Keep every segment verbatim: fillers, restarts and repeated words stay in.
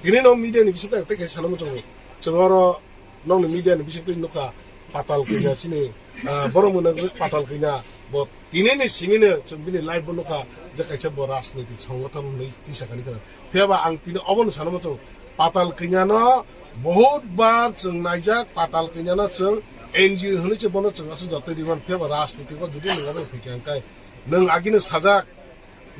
Tini no media ni bising tang tei kaisa sana muchungo. Chwng oro nokni media ni bising twi nukha patal kanya chini, ah, borok mwnang patal kanya bo tini ni simi no chwng bini live bo nukha je kaisa bo rajnitik songgothon hwnwi tisa kani kana. Phiya ba ang tini obo no sana muchungo patal kanya no bahut bar chwng naijak, patal kanya no chwng N G O hwnwi se bono chwng aswk jotoi riman phiya ba rajnitik o jodi nung abo phikha hwnkhe nwng agini sajak.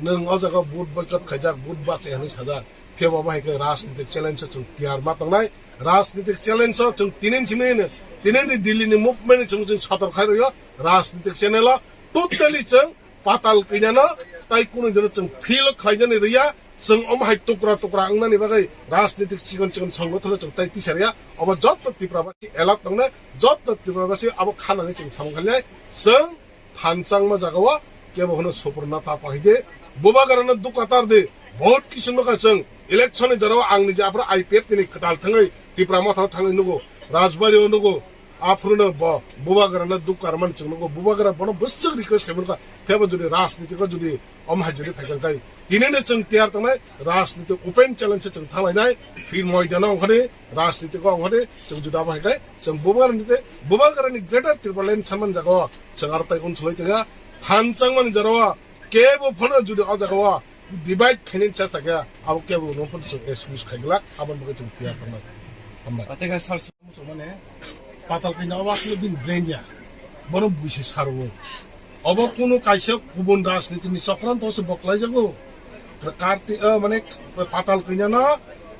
Nwng o jaga vote boycott khaijak, vote bacha hinwi sajak. Phiya bo abo hai khe rajnitik challenge o chwng tiyar ma tongnai. Rajnitik challenge o chwng tinin simi hino, tinin di Delhi ni movement ni chwng, chwng sotor khai rwio. Rajnitik channel o totally chwng patal kanya no tai kunu dino chwng feel khlainani rwya. Chwng omo hai tukra tukra wngnani bagwi rajnitik chikon chikon songgothon no chwng tai tisa rwya. Obo jotto Tripura basi alert tongnai, jotto Tripura basi abo khanani chwng samung khainai. Chwng thanchangma jagao kebo hwno supurna ta pahaide, bubagrano dukatar de, bahut kisu nukha chwng. Election ni jorao ang niji aphuru I P F tini kwtal thangwi Tipra Mothao thangwi nugo, Rajbari o nugo, aphuru no bo bubagrano dukarmani chwng nugo, bubagra bono bwswk request khaimani kha, phebo jodi rajniti ko jodi omo hai jodi phaikha khai, tini no chwng tiyar tongnai, rajniti open challenge se chwng thanglainai, phir moidano ongkhani, rajniti ko ongkhani, chwng juda bo hai khai, chwng bubagrani te, bubagrani Greater Tipraland sanmani jagao, chwng aro tai unsului tongya, thanchangmani jorao, kebo phano jodi o jagao divide khainani chesta khe, abo kebo no phano chwng excuse khaiglak, aboni bagwi chwng tiyar tongnai. Hambai. Pateka sal muchung mane, patal kanya obo asle bini brain ya, bono buisi sarwo. Obo kunu kaisa kubun rajniti ni chokranto se boklai jago. Karti, eh, mane patal kanya no,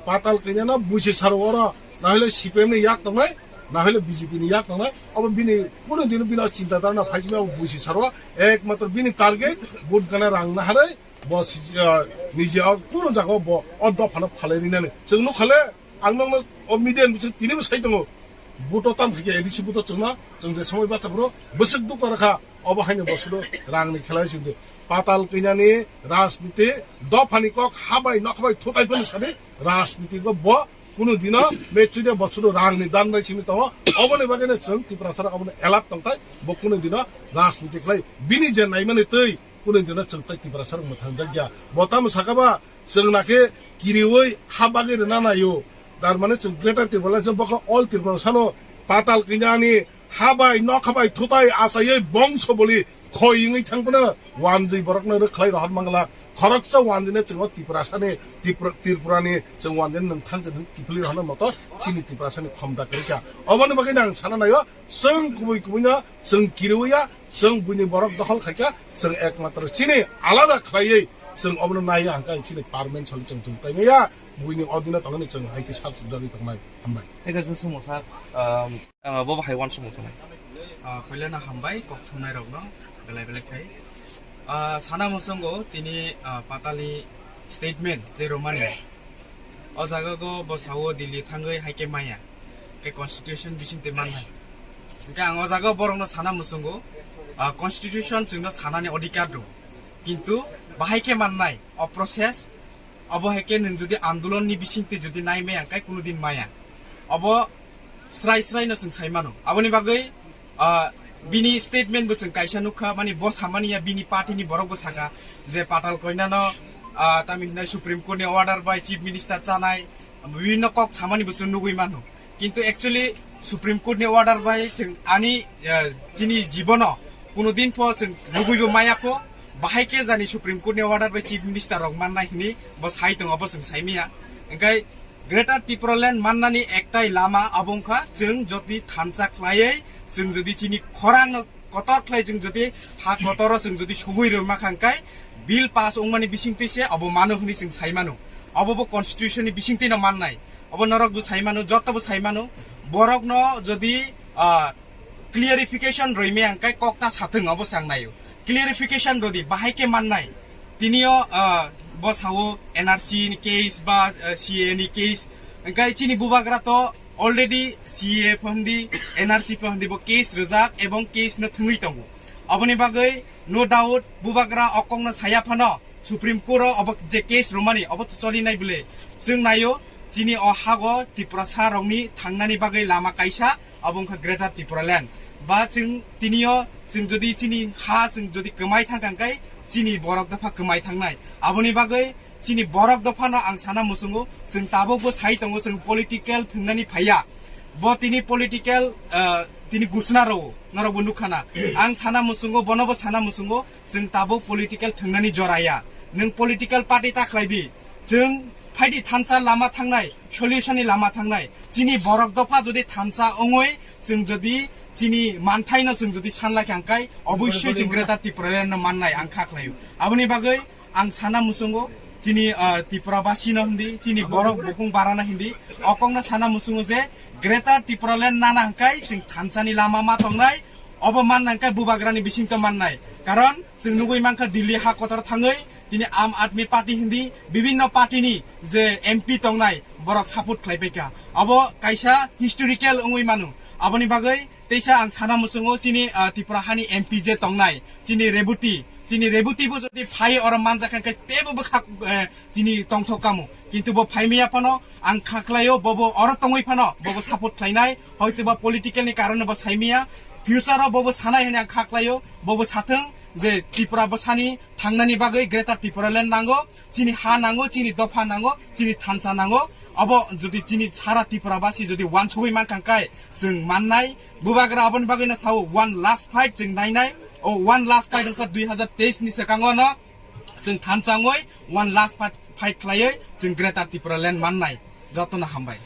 patal kanya no buisi sarwo oro, na hile C P M ni yak tongnai, na hile B J P ni yak tongnai. Obo bini kunu dino bini o chinta dhara no phai simi obo buisi sarwo. Ekmatro bini target vote gana rang na harai, bo si, ah, niji o kunu jaga bo o dopha no phalai rinani. Chwng nukha le, ang nokno o media ni bising tini bo sai tongo. Vote o tam khe A D C vote o chwngno, chwng je somoi bacha bro, bwswk dukha rakha, obo haino bo sudo rang ni khelai singdi. Patal kanya ni rajniti, dopha ni kok habai nokhabai thutai phano sadi rajniti go bo kunu dino me chude bo sudo rang ni dan bai simi tongo. Obo ni bagwi no chwng Tiprasa rok obo no alert tongthai, bo kunu dino rajniti khlai bini je naimani twi kunu dino chwng tai Tiprasa rok mwthang jak ya. Bo tamo saka ba chwng nakhe kiriwi ha bagwi rwna naio. Tar mane chwng Greater Tipraland se bokha all Tiprasa no patal kanya ni habai nokhabai thutai achaiwi bongso boli khoi wngwi thang phano wanjwi borok no rwkhlai rohor mangla. Khoroksa wanjwi no chwng o Tiprasa ni Tripura, Tripura ni chwng wanjwi no nwng thang chwng kiphilwi rohorna moto chini Tiprasa ni khomda kwrwi kha. Obo ni bagwi no ang sana naio chwng kubui kubui no chwng kiriwi ya. Chwng buini borok dokhol khaikha, chwng ekmatro chini alada khlaiwi chwng obono naiya hwnkhe chini parliament salo chwng chwng taimaya, buini odino tongmani chwng hai khe sak chukjagwi tongnai. Hambai. Thik ache, sumo sir, um, uh, bo bahai uansukmung tongnai. Ah, puilano hambai kok thumnai rokno belai belai khai. Ah, sana muchungo tini, ah, patalni statement je romani. O jaga go bo sao Delhi thangwi hai khe maya. Ke constitution bising te mannai. Hingke ang o jaga borokno sana muchungo, ah, constitution chwngno sanani odhikar do. Kintu bahai khe mannai, o process, obo hai khe nwng jodi andolon ni bising te jodi nai maya, hingke kuno din maya. Obo srai srai no chwng sai mano. Aboni bagwi, ah, bini statement bo chwng kaisa nukha, mani bo samani ya bini party ni borok bo saka je Patal Kanya no, ah, tami hinai Supreme Court ni order bai Chief Minister chanai, bibhinno kok samani bo chwng nugwi mano. Kintu actually Supreme Court ni order bai chwng ani, ah, chini jibono kuno din pho chwng nugwi bo maya kho, bahai khe jani Supreme Court ni order bai Chief Minister rok mannai hini bo sai tongo, bo chwng sai maya. Hingke Greater Tipraland mannani ektai lama abo wngkha chwng jodi thansa khlaiwi chwng jodi chini khorang no kotor khlai chwng jodi ha kotoro chwng jodi sugui rwma khangkai bill pass wngmani bisingtwi se abo mano hwnwi chwng sai mano. Obo bo constitution ni bisingtwi no mannai. Obo norok bo sai mano, joto bo sai mano. Borok no jodi, ah, clarification rwime ang kai kok ta sathwng obo chang naio. Clarification rwdi bahai khe mannai. Tinio, ah, bo sao N R C ni case ba, ah, C A A ni case. Hingkai chini bubagra to already C A A pho hindi, N R C pho hindi bo case rwjak ebong case no thwngwi tongo. Aboni bagwi no doubt bubagra okong no saya phano Supreme Court o obo je case romani obo to choli nai bwle. Chwng naio chini o hago Tiprasa rokni thangnani bagwi lama kaisa obo wngkha Greater Tipraland. Ba chwng tinio chwng jodi chini ha chwng jodi kwmai thang kang kai chini borok dopha kwmai thangnai. Aboni bagwi chini borok dophano ang sana muchungo, chwng tabukbo sai tongo, chwng political thwngnani phaiya. Bo tini political, ah, tini gusna rwo, norokbo nukha na. Ang sana muchungo, bonobo sana muchungo, chwng tabuk political thwngnani joraya. Nwng political party ta khlai di. Chwng phaidi thansa lama thangnai, solution ni lama thangnai. Chini borok dopha jodi thansa ongoi, chwng jodi chini manthaino chwng jodi sanlai kha hwnkhe, obossoi chwng Greater Tipraland no mannai ang kha khlaio. Aboni bagwi ang sana muchungo, chini, ah, Tripura basino hindi, chini borok bukung barana hindi, okongno sana muchungo je Greater Tipraland nana hwnkhe chwng thansani lama ma tongnai, obo manna hwnkhe bubagrani bisingto mannai. Karon chwng nugwi mankha Delhi ha kotor thangwi tini Aam Aadmi Party hindi bibinno party ni je M P tongnai borok support khlai paikha. Abo kaisa historical wngwi mano. Aboni bagwi teisa ang sana muchungo chini, ah, Tripura hani M P je tongnai, chini Reboti, chini Reboti bo jodi phai oro manjak kha khe tebo bwkha, eh, chini tongthok kamo. Kintu bo phaimaya phano ang kha khlaio, bobo oro tongwi phano bobo support khlainai, hoitoba political ni karone bo saimaya, future o bobo sanai hwnwi ang kha khlaio, bobo sathwng je Tripura bwsani thangnani bagwi Greater Tipraland nango, chini ha nango, chini dopha nango, chini thansa nango. Abo jodi chini sara Tripura basi jodi wansugwi mankha hwnkhe chwng mannai. Bubagra aboni bagwino sao one last fight chwng nainai. O one last fight wngkha dui hazar teis ni swkango no chwng thansa wngwi one last fight, fight khlaiwi chwng Greater Tipraland mannai. Jotono hambai.